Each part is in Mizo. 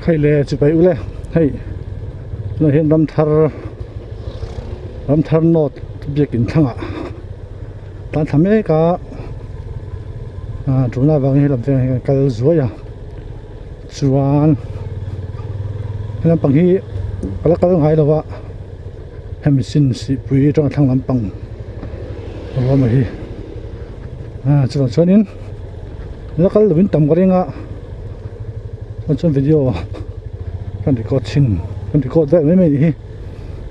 Hei le chibai ule hei tunah hian ramthar ramthar north biakin thlangah tan thla mek a ah tuna vangin helam vengah hian kan kal zuai a chuan he lampang hi ka la kal ngai lo a hemi sin sihpui atanga thlang lampang ruama hi ah chuvang chuanin la kal lovin tam ka ring a chuan chuan video kan record thin kan record vel mai mai anih hi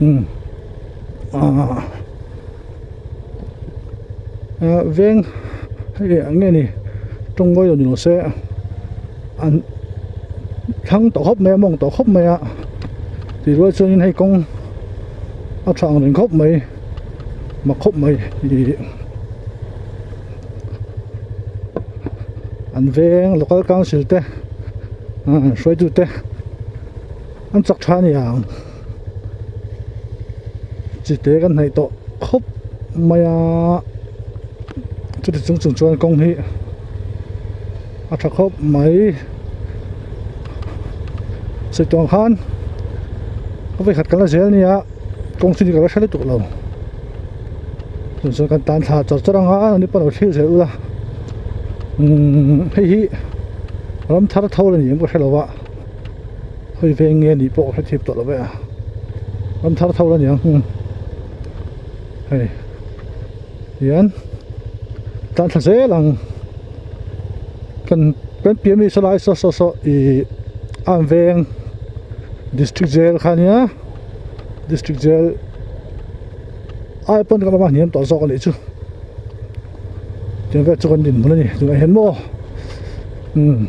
umm ah ah veng hei eng nge ni tawngvawi lo ni lo se an thlang tawh khawp mai a mawng tawh khawp mai a tih rual chuanin hei kawng a tha ang reng khawp mai mak khawp mai ih. An veng local council te hruaitu te an chak tha a ni ang chi te kan hnaih tawh khawp mai a chuti chung chung chuan kawng hi a tha khawp mai sawi tawh ang khan a vawikhat kan la zel a nia kawng chu ni ka la hre lutuk lo. Chuan chuan kan tan thla char char ang a ni pawh lo thlir zel ula umm hei hi ram thar tho la ni em ka hre lo a hawi veng nge nih pawh ka hre thip tawh lo ve a ram thar tho la ni ang hei hian tan thla zel ang kan kan piah mi saw lai saw saw saw ih an veng district jail kha ania district jail. Ai pawn kan awm a hniam tawh zawk a nih chu tiang vel chu kan dinhmun a ni tunah hian maw umm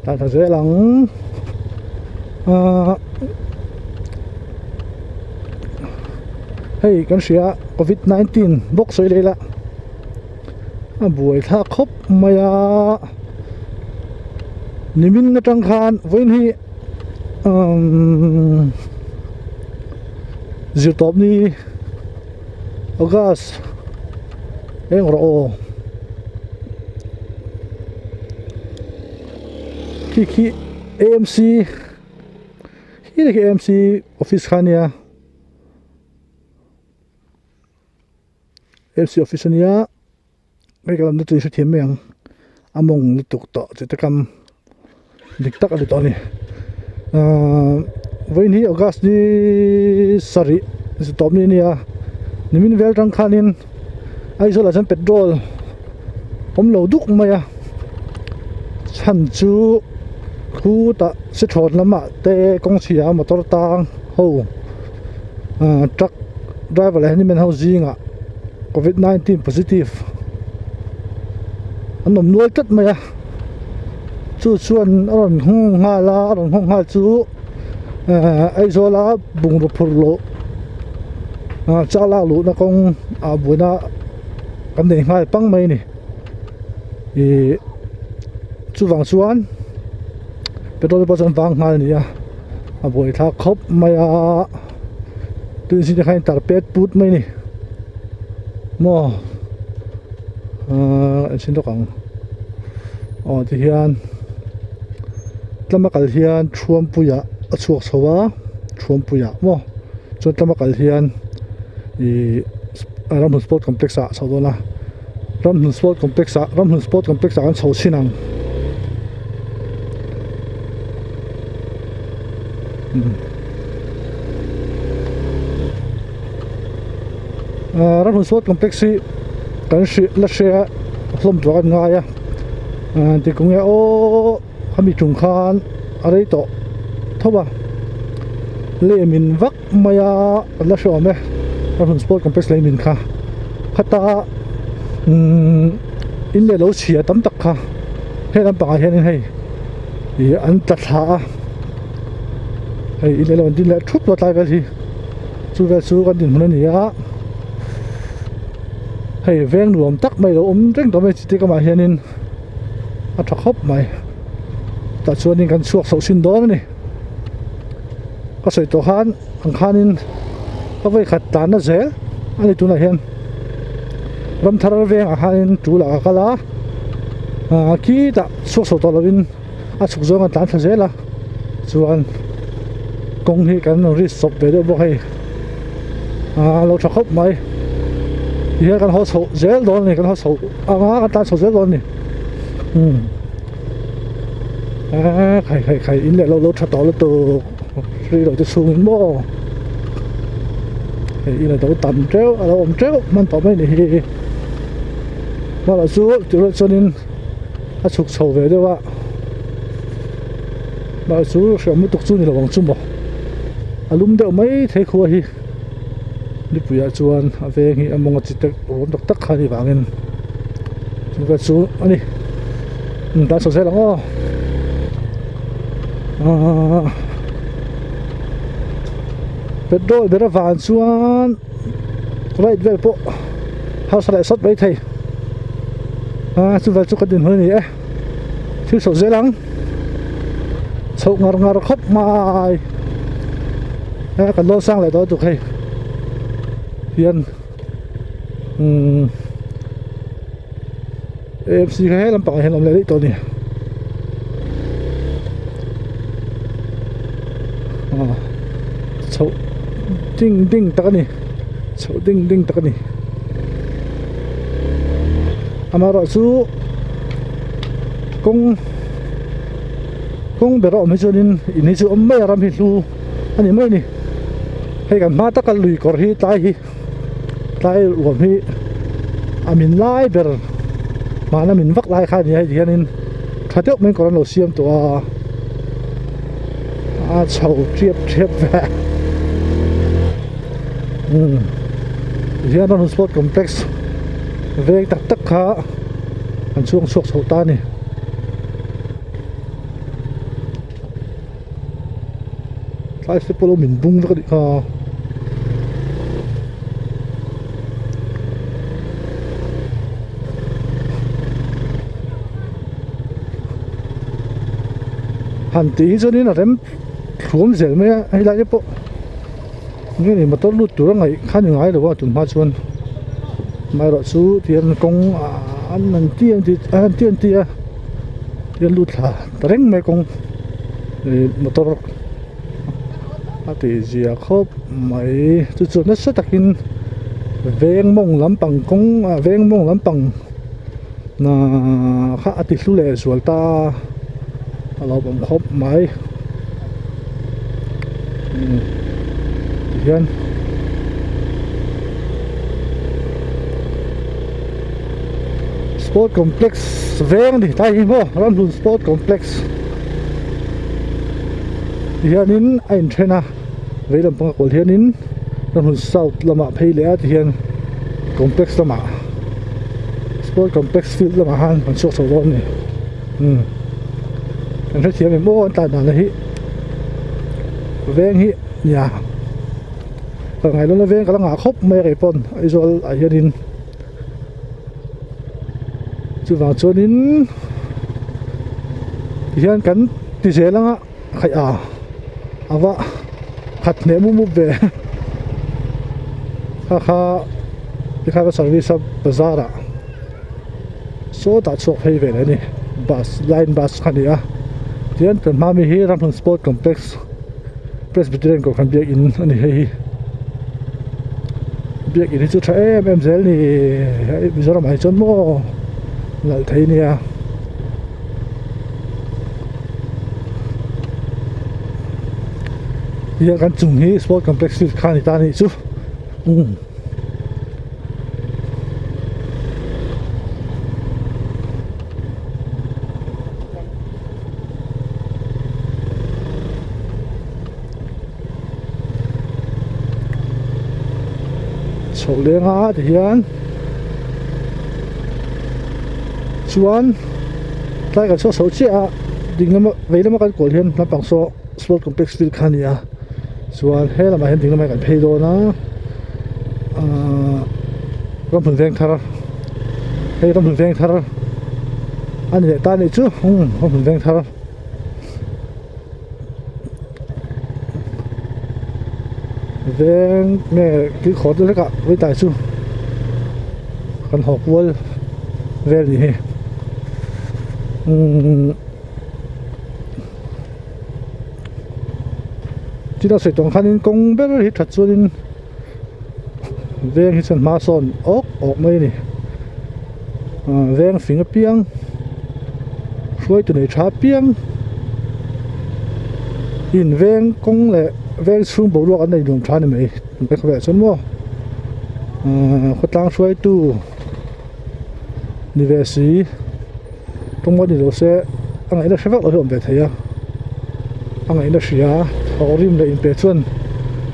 tah tha zel ang ahh hei kan hria covid 19 bawk sawi leh ila. A buai thlak khawp mai a nimin atang khan vawiin hi umm zirtawp ni august eng rawh aw khi khi amc khi khi amc office kha ania. Fc office ania hei ka lamna chu i hrethiam mai ang a mawng lutuk tawh chu te kam dik tak a ni tawh a ni ahh vawiin hi august ni sarih zitawp ni ania nimin vel atang khanin Aizawl ah chuan petrol awm lo duk mai a chhan chu khutah sithawn lamah te kawng chhia motor tang ho. Ahh truck driver leh handyman ho zingah covid 19 positive an awm nual tlat mai a chu chuan a rawn nghawng nghal a a rawn nghawng nghal chu ehh Aizawl a bungraw phurh loh ah chak lak luhna kawng ah buaina kan nei nghal pang mai a ni ihh chuvang chuan petrol pawh chuan vang nghal a ni a. A buai thlak khawp mai a tun zing te khan tar pet put mai a ni maw ahh en chhin lawk ang aw tihian tlama kal hian thuampuiah a chhuak chho a thuampuiah maw chuan tlama kal hian ihh ramhlun sport complex ah a chho dawn a ramhlun sport complex ah ramhlun sport complex ah kan chho chhin ang. Ahh ramhlun sport complex hi kan hrih la hria hlawm tur a kan ngai a ahh ti kawng nge aw khami tum khan a rei tawh tho a lei min vak mai a kan la hre awm e ramhlun sport complex lei min kha khata umm in leh lo chhia tam tak kha he lampangah hianin hei. Ih an tla thla a hei in elo an din leh thup a tlai vel hi chu vel chu kan dinhmun a ni a hei veng nuam tak mai lo awm reng tawh mai chiti kamah hianin a tha khawp mai tah chuanin kan chhuak chhoh sin dawn a ni ka sawi tawh khan ang khanin. A vawi khat tlanna zel a ni tunah hian ram thar vengah khanin tul ah ka kal a ah khitah chhuak chho tawh lovin a chhuk zawng a tlan thla zel a chuan kawng hi kan rawn risk chawp ve deuh bawk hei ah a lo tha khawp mai tihian kan haw chhoh zel dawn a ni kan haw chhoh anga kan tlan chho zel dawn a ni umm ah khai khai khai in leh lo lo tha tawh lutuk hrui lo te chhungin maw hei in a lo tam teuh a lo awm teuh hman tawh mai a ni hi hmanah chu tih chuanin a chhuk chho ve deuh a mah chu hriam lutuk chu ni lo ang chu maw a lum deuh mai thei khua hi nipuiah chuan a veng hi a mawng a chi tek ruam tak tak kha a nih vangin chu vel chu a ni umm tan chho zel ang aw ahh petrol ber avang chuan right vel pawh hausa leh sawt mai thei ah chuvel chu ka dinhmun a ni e thil chhoh zel ang chhoh ngar ngar khawp mai a kan lawn sang leh tawh lutuk hei hian umm AMC kha he lampangah hian a awm leh daih tawh a ni ah chhoh ding ding tak a ni chhoh ding ding tak a ni amaherawhchu kawng kawng ber a awm hi chuanin in hi chu awm mai a ram hi hlu a ni mai a ni hei kan hma taka lui kawr hi tlai hi. Tlai ruam hi a min lai ber mahna min vak lai kha a ni a hei ti hianin tha deuh mai kawr an lo siam tawh a a chho ṭiap ṭiap ve umm tihian ramhlun sport complex veng tak tak kha an chhuang chhuak chho ta a ni. Tlai step pawh lo min bung vek a nih kha. Han tih hi chuanin a rem thluam zel mai a hei lai te pawh nge ni motor lut tur a ngaih kha ni ngai lo a tun hma chuan amaherawhchu tihian kawng an an ti an ti an ti an ti a tihian lut thla ta reng mai kawng ih motor a tih zia khawp mai chu chu nasa takin veng mawng lampang kawng ah veng mawng lampang ahh kha a ti hlu leh zual ta a lo awm khawp mai umm tihian. Sport complex veng a ni tlai hi maw Ramhlun sport complex ti hianin a inthen a vei lampang a kawl hianin Ramhlun south lamah phei leh a ti hian complex lamah sport complex field lamah khan an chhuak chho dawn a ni umm kan hrethiam em aw an tlan dan hi veng hi nia ka ngaihna veng ka la ngah khawp mai a kei pawn Aizawl ah hianin. Chuvang chuanin tihian kan ti zel anga khaih a a va khat hneh mup mup ve kha kha tikhan a service a bazar ah sawtah chhuak phei ve leh a ni bus line bus kha a ni a tihian kan hma mi hi Ramhlun sport complex Presbyterian kohhran biakin a ni hei hi biakin hi chu tha em em zel ni hei Mizoram ah hi chuan maw nalh thei nia hian kan chung hi sport complex kha a ni ta a nih chu umm. Chhoh leng a tihian chuan tlai kan chhuak chho chiah a ding lama vei lama kan kawl hian naupang saw sport complex field kha a ni a chuan he lamah hian ding lamah hian kan phei dawn a ahh ramhmun veng thar hei ramhmun veng thar a ni leh ta a nih chu umm ramhmun veng thar. Veng nge kilkhawr deuh hlekah vawitai chu kan haw kual vel ni hi umm chutah sawi tawng khanin kawng ber hi that chuanin veng hi chuan hma sawn awk awk mai a ni ah veng fing apiang hruaitu nei tha apiang in veng kawng leh veng chhung boruak an nei nuam tha a ni mai ka khawvelah chuan maw ah khawtlang hruaitu ni ve si tawng a ni lo se a ngaihna hre vak lo hi a awm ve thei a a ngaihna hria thawh rim leh inpe chuan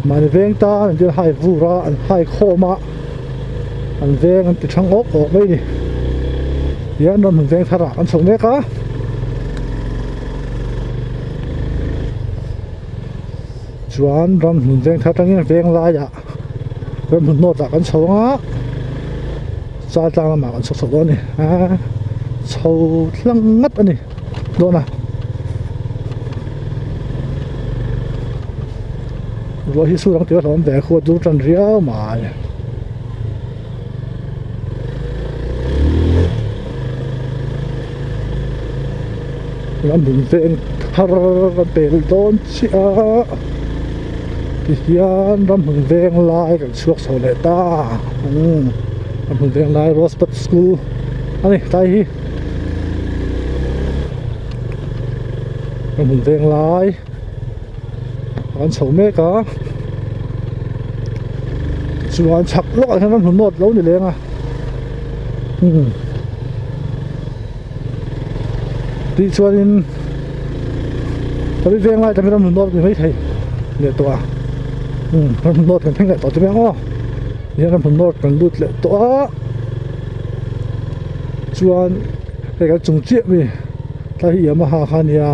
mahni veng tan an hai vur a an hai khawm a an veng an ti thang awk awk mai a ni tihian ram hmun veng thar ah an chho mek a. Chuan ram hmun veng thar atangin veng laiah ram hmun nawt ah kan chho ang a chal tlang lamah kan chhuk chho dawn a ni a chho tlang ngat a ni dawn a ruah hi sur ang tih a hlawm ve a khu a dur tan riau mai. Ram hmun veng thar a pel dawn chiah a tihian ram hmun veng lai kan chhuak chho leh ta umm ram hmun veng lai Rosebud school a ni tlai hi ram hmun veng lai an chho mek a chuan chhak lawkah hian ram hmun nawt lo ni leng a umm. Tih chuanin tawih veng lai tam hi ramhlun nawt ni maithei leh tawh a umm ramhlun nawt kan thleng leh tawh chu mai ang aw tihian ramhlun nawt kan lut leh tawh a chuan hei kan chung chiah mi tlai hi yamaha kha a nia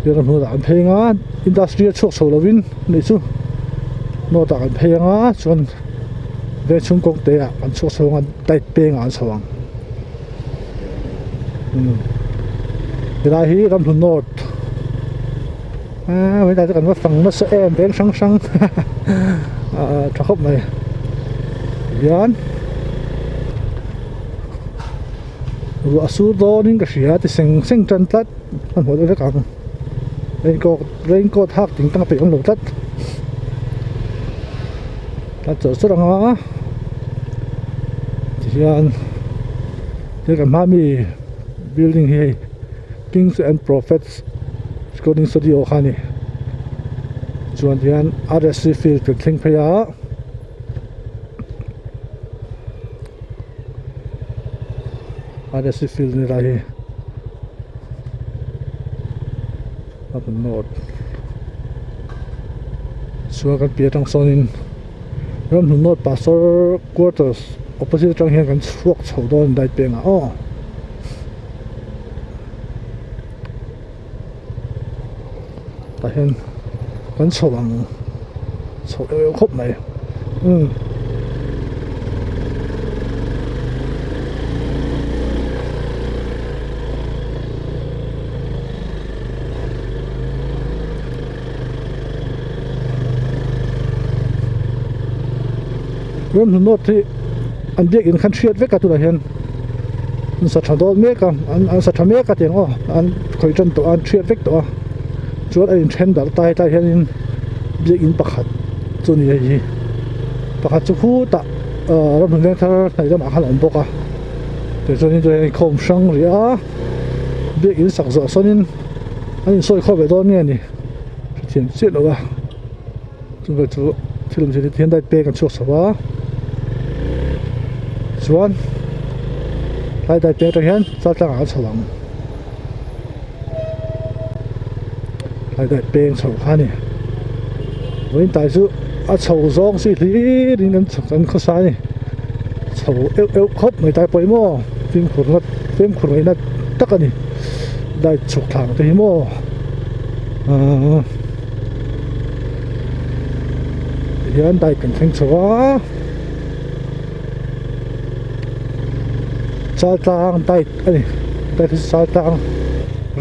tihian ramhlun nawt ah kan phei ang a industry a chhuak chho lovin anih chu nawt ah kan phei ang a chuan veng chhung kawng te ah kan chhuak chho ang a. Tight pengah an chho ang umm helai hi Ramhlun North aaa helai chu kan va fang nasa em veng hrang hrang aaa tha khawp mai tihian ruah a sur dawnin ka hria ti seng seng tan tlat hmanhmawh deuh hlek ang raincoat raincoat hak ting tang a peih awm lo tlat a chawrh chawrh ang a tihian he kan hma mi building hi hei kings and prophets recording studio kha a ni chuan tihian r s c field kan thleng phei a. R S C field ni lai hi a hmun nawt chuan kan piah atang sawnin ramhlun nawt pastor quarters opposite atang hian kan chhuak chho dawn dai pengah aw. Tah hian kan chho ang chho deuh deuh khawp mai umm. Ramhlun North hi an biakin khan hriat vek a tunah hian an sa tha dawn mek a an an sa tha mek a tiang aw an khawih tan tawh a an hriat vek tawh a chuan a inthen darh ta hetlai hianin biakin pakhat chu a ni hei hi pakhat chu khutah ahh ramhlun veng thar hnaih lamah khan a awm bawk a tichuanin tunah hian inkhawm hrang rih a biakin sak zawh sawnin an insawi khawm leh dawn nge ni hrethiam chiah lo a. Chuvang chu thil awm zir hian diet pek an chhuak chho a chuan tlai diet pek atang hian chal tlangah an chho ang tlai diet peng chho kha a ni vawiin tai chu a chho zawng si hlir in an chhuk an khawsa a ni chho euh euh khawp mai tai pawh hi maw fimkhur na fimkhur ngaihna tak a ni diet chhuk thlang te hi maw ahh. Tihian bike kan thleng chho a Chaltlang bike a ni bike hi Chaltlang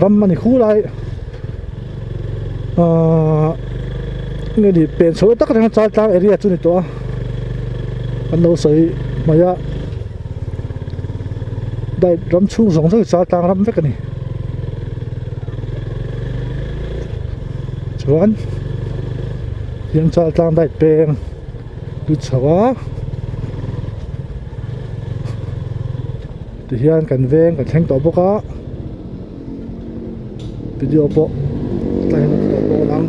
ram a ni khu lai ahh. nge ni pen chho tak atanga Chaltlang area chu ni tawh a an lo sawi mai a diet ram chhung zawng zawng hi Chaltlang ram vek a ni chuan tiang Chaltlang diet peng lut chho a tihian kan veng kan thleng tawh bawk a. Video pawh tlai hian a tawp dawn ang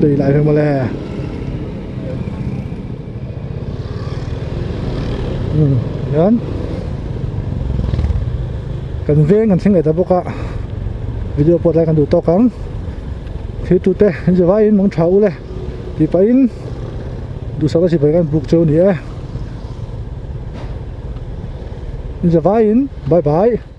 tui lai hi mawle umm hian kan veng kan thleng leh ta bawk a video pawh tlai kan duh tawk ang thil tute an zir vaiin mawng tha ule tih pahin duhsakna sipai kan buk cheu a ni e an zir vaiin bye bye.